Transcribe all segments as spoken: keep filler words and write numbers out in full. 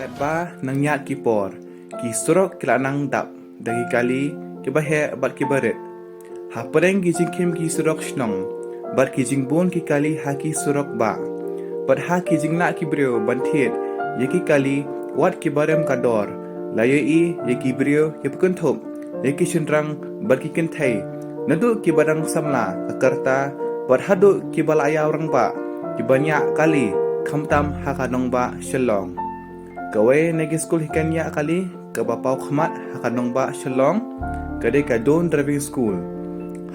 Katba nang ïaid ki por, ki surok ki la nang dap da ki kali kiba heh bad kiba rit. Hapdeng ki jingkhim ki surok shnong bad ki jingbun ki kali ha ki surok bah, bad ha ki jinglah ki briew ban thied ïa ki kali wat kiba rem ka dor, la ïohi ïa ki briew kiba kynthup ïa ki shynrang bad ki kynthei, naduh kiba dang samla ka rta bad haduh kiba la ïaw rangbah, kiba ñiah kali khamtam ha ka nongbah Shillong. Kawei na ki skul hikai ñiah kali kaba paw khmat ha ka nongbah Shillong ka dei ka Doon Driving School.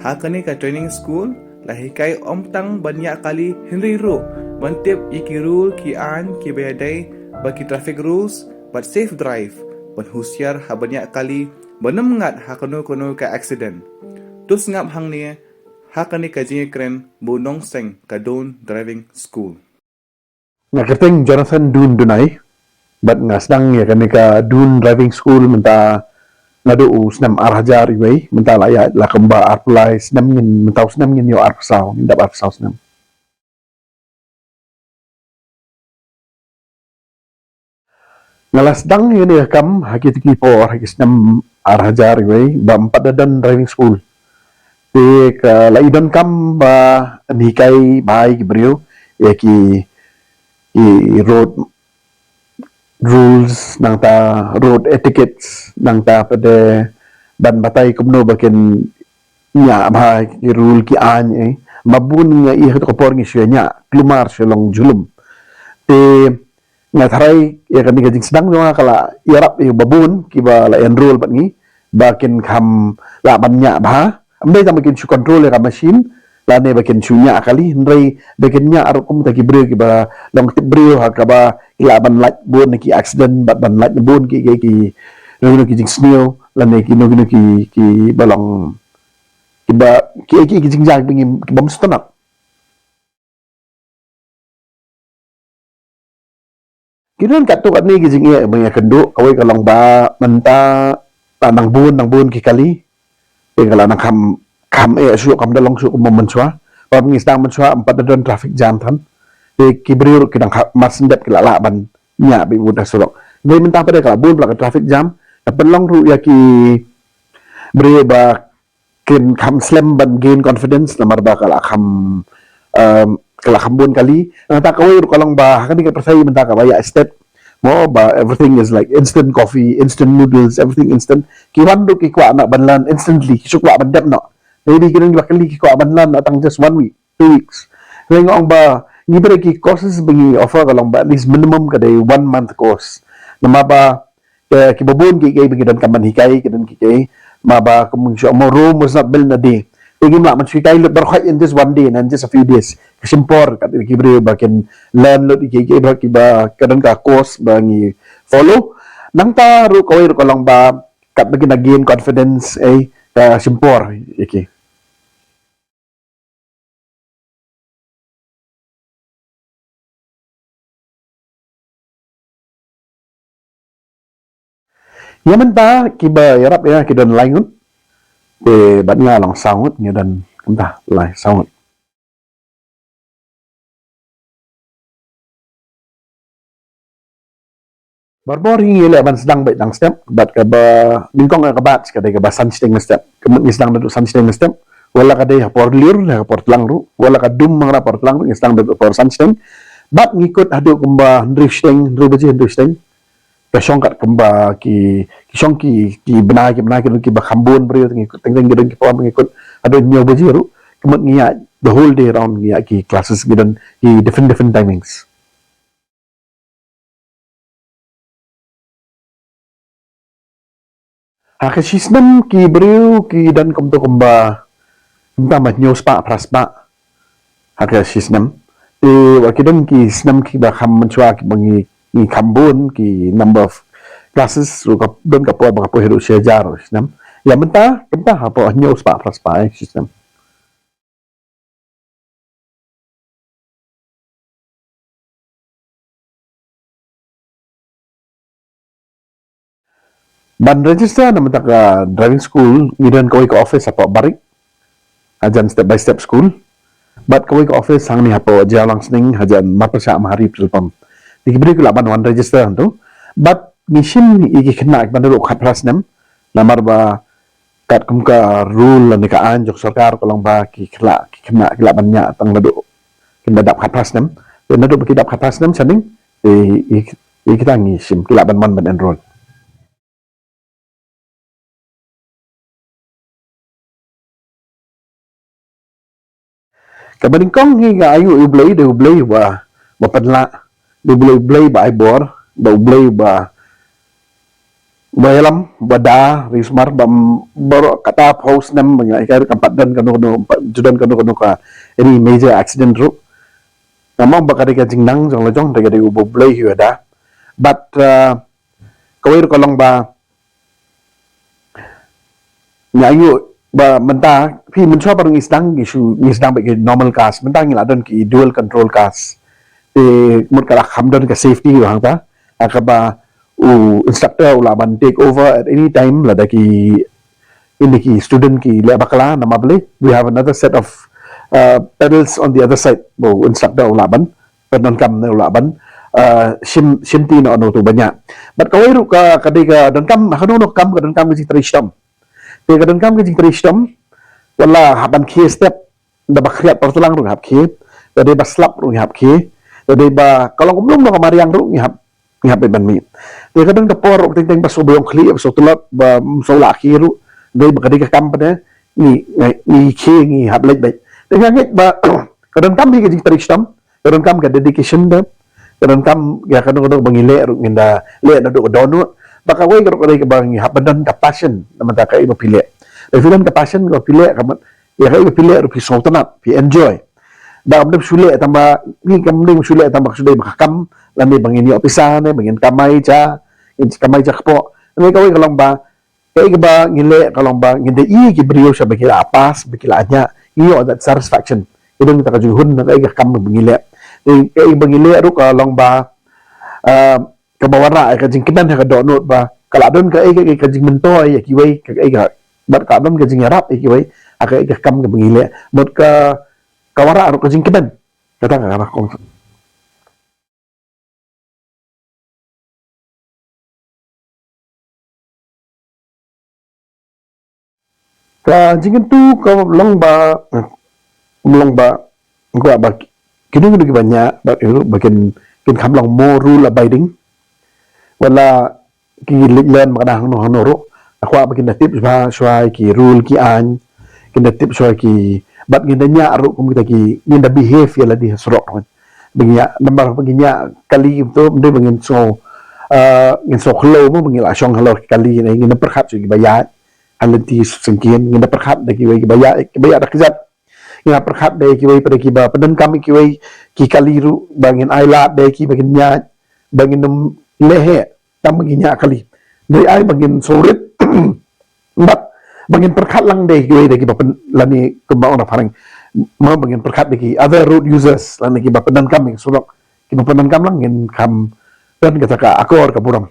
Ha kane ka training school la hikai ym tang ban ñiah kali hynrei ruh ban tip ïa ki rule ki aiñ kiba ïadei bad ki traffic rules bad safe drive, ban husiar ha ban ñiah kali ban ym ngat ha kano kano ka accident. To sngap hangne ha kane ka jingïakren ba u nongseng ka Doon Driving School. Nga kyrteng Jonathan Dun Dunai, bad nga sdang ïa kane ka Dun Driving School mynta naduh u snem ar hajar iwei, mynta la ïaid la kumba arphew lai snem ngin, mynta u snem ngin ïoh arphew saw, ngin dap arphew saw snem. Nga la sdang ïa kane ka kam ha kito ki por ha ki snem ar hajar iwei, ba ym pat da don driving school. Te ka la i donkam ban hikai bha ïa ki briew ïa ki, ki road rules, nangta road etiquettes, nangta pat de ban batai kumno ba kin ñiah bha ki rule ki aiñ, eh. Ba bun nga ïohi ha kato ka por ngi shu ñiah kulmar shu long jhulum. Te nga tharai ïa kane ka jingsdang jong nga ka la ïarap ïa ba bun kiba la enroll bad ngi ba kin kham lah ban ñiah bha. Ym dei tang ba kin shu control ïa ka machine lane ba kin shu ñiah kali, hynrei ba kin ñiah ruh kum kita ki briew kiba long tip briew ha kaba ki lah ban lait bun na ki accident bad ban lait bun ki, ki, ki, kino kino ki jingsniew lane kino kino ki, kiba long kiba ki, ki, ki jingjia kiba ngim, kiba ym sngewtynnat. Ki don katto katne ki jingeh ba ngi ïakynduh, kawei ka long ba mynta la nang bun nang bun ki kali. Te ka la nang kham, kham eh shuh, kam da long shuh kum mynshuwa. Ba ngi sdang mynshuwa ym pat da don traffic jam than. Te ki briew ruh ki dang kham mar syn dep ki la lah ban ñiah beit beit ha surok. Te mynta pat de ka la bun palat ka traffic jam. Ka pynlong ruh ïa ki briew ba kin kham slem ban gain confidence namar ba ka la kham, um, ka la kham bun kali. Nangta kawei ruh ka long ba ha kane ka pyrthei mynta kaba ïa step mo ba everything is like instant coffee, instant noodles, everything instant. Ki wan ruh ki kwah noh ban learn instantly, ki shu kwah ban dep noh. Maybe ki don kiba kali ki kwah ban learn noh tang just one week, two weeks. Hynrei nga ong ba ngi briew ki courses ba ngi offer ka long ba at least minimum ka dei one month course. Namar ba Ki, kiba bun ki, ki, ki don ka ban hikai, ki don ki, ki, ma ba kum shu mo, Rome was not built in a day. Te ngim lah ban shu hikai lut baroh in just one day, in just a few days. Ka shim por, kat ki briew ba kin learn lut ki, ki, ba ki ba ka don ka course ba ngi follow. Nangta ruh kawei ruh ka long ba kat ba kin gain confidence, eh, ka shim por, eh, ki. Ïa mynta kiba ïarap ïa ki don lai ngut. Te bad nga long saw ngut, ngi don mynta lai saw ngut. Barabor hi ngi leh ban sdang beit dang step, bad kaba nyngkong ka batch ka dei kaba san shiteng na step. Ka mut ngi sdang naduh san shiteng na step. Wat la ka dei ha por lyiur, ha por tlang ruh. Wat la ka dum mangra por tlang ruh, ngi sdang naduh por san shiteng. Bad ngi kut haduh kumba hynriew shiteng, hynriew baje hynriew shiteng. Ka shong kat kumba ki, ki shong ki, ki bnai, ki bnai ki don kiba kham bun briew, ngi kut teng teng ki don ki por ngi kut haduh hynñiew baje ruh. Ka mut ngi ïa the whole day round ngi ïa ki classes ki don ki different, different timings. Ha ka shi snem ki briew ki don kumto kumba, kumta ma hynñiew spah phra spah. Ha ka shi snem. Te wat ki don ki snem kiba kham mynshuwa kiba ngi, ngi kham bun ki number of classes ruh ka don ka por ba ka poi haduh shi hajar shi snem. Ïa mynta, kumta hapoh hynñiew spah phra spah, eh, shi snem. Ban register na mynta ka driving school, ngi don kawei ka office hapoh Barik, hajan Step by Step School. Bad kawei ka office hangne hapoh Jalan Sning, hajan Marpyrshah Mahari Petrol Pump. Te ki briew ki lah ban wan register hangto. Bad ngi shim ïa ki khynnah kiba naduh khatphra snem, namar ba katkum ka rule lane ka aiñ jong sorkar ka long ba ki khynnah, ki khynnah ki lah ban ñiah tang naduh kin da dap khatphra snem. Te naduh ba ki dap khatphra snem shaneng, te ïa, ïa kita ngi shim ki lah ban mon ban enroll. Kaba nyngkong hi nga ainguh ïa U Blei, dei U Blei ba, ba pynlah, dei U Blei, U Blei ba ai bor, ba U Blei ba, ba ïalam, ba da, ri sumar, ba, baroh kata phew snem ba nga ïa ka kam pat don kano kano, pat ju don kano kano ka, any major accident ruh. Nga mong ba ka dei ka jingnang jong la jong, dei ka dei U Blei hi ba da. But, uh, kawei ruh ka long ba, nga ainguh ba mynta, phi mynshuwa ba ngi sdang, ngi shu, ngi sdang bad ki normal cars, mynta ngi la don ki dual control cars. Te mut ka la kham don ka safety ruh hangta. Ha kaba u instructor u lah ban take over at any time lada ki, ine ki student ki leh bakla, namar balei, we have another set of, uh, pedals on the other side. Ba u instructor u lah ban pyndonkam ne u lah ban, uh, shim, shimti na uno uto ba ñiah. Bad kawei ruh ka, ka dei ka donkam, ha kano kano ka kam ka donkam ka jingtrei shitom. Te ka donkam ka jingtrei shitom, wat la hap ban khie step, da ba khriat por tlang ruh ngi hap khie, da dei ba slap ruh ngi hap khie, da dei ba ka long kumno kumno ka mariang ruh ngi hap, ngi hap ban mih. Te ka don ka por ruh teng teng ba shu ba ïong khlieh, ba shu tlot, ba shu lah khie ruh, dei ba ka dei ka kam pat ne, ngi, ngi, ngi khie ngi hap leit beit. Te nga ngeit ba ka donkam hi ka jingtrei shitom, ka donkam ka dedication de, ka donkam ïa kano kano ba ngi leh ruh ngin da leh naduh ka dohnud. Ba kawei ka ruh ka dei kaba ngi hap ban don ka passion na bynta kaei ba phi leh. Lada phi don ka passion kaba phi leh, ka mut ïa kaei ba phi leh ruh phi sngewtynnat, phi enjoy. Da kam dei shu leh tang ba, ngi kam dei shu leh tang ba shu dei ba ka kam, lane ba ngin ïoh pisa ne ba ngin kamai ja, ngin kamai ja kpoh. Lane kawei ka long ba kaei kaba ngi leh ka long ba ngin da ïohi ki briew sha ba ki la pass, ba ki la ñiah, ngi ïoh that satisfaction. Ngi don kata ka jinghun na kaei ka kam ba ngi leh. Te kaei ba ngi leh ruh ka long ba, ah, kaba wanrah ïa ka jingkmen ha ka dohnud ba ka la don kaei ka, ka jingmyntoi ïa kiwei, kaei ka, bad ka la don ka jingïarap ïa kiwei ha kaei ka kam kaba ngi leh. Mut ka, ka wanrah ruh ka jingkmen. Kata ka, ka kong. Ka jingkyntu ka long ba, long ba, kwah ba kino kino kiba ñiah, ba, ba kin, kin kham long more rule abiding. Wat la ki leit len ba ka dang hangno hangno ruh, nga kwah ba kin da tip shuwa, shuwa ïa ki rule ki aiñ, kin da tip shuwa ïa ki, bad ngin da ñiah ruh kum kita ki, ngin da behave ïa lade ha surok ruh. Ba ngin ñiah, namar ba ngin ñiah kali kumto, ym dei ba ngin sngew, eh, ngin sngew khlem mo ba ngin la shong halor ki kali ne, ngin da pyrkhat shuwa ïa kiba ïaid ha lynti sngewsih, ngin da pyrkhat da kiwei kiba ïaid, kiba ïaid da kjat. Ngin da pyrkhat da kiwei pat da kiba pyndonkam ïa kiwei ki kali ruh, ba ngin ailad da kiba ngin ñiah, ba ngin ym leh heh tang ba ngin ñiah kali. Dei ai ba ngin sngewrit, bad ba ngin pyrkhat lang da kiwei da kiba pyn, lane kumba ong na phareng, mo ba ngin pyrkhat da ki other road users, lane kiba pyndonkam ïa ka surok, kiba pyndonkam lang ngin kham don kata ka akor ka burom.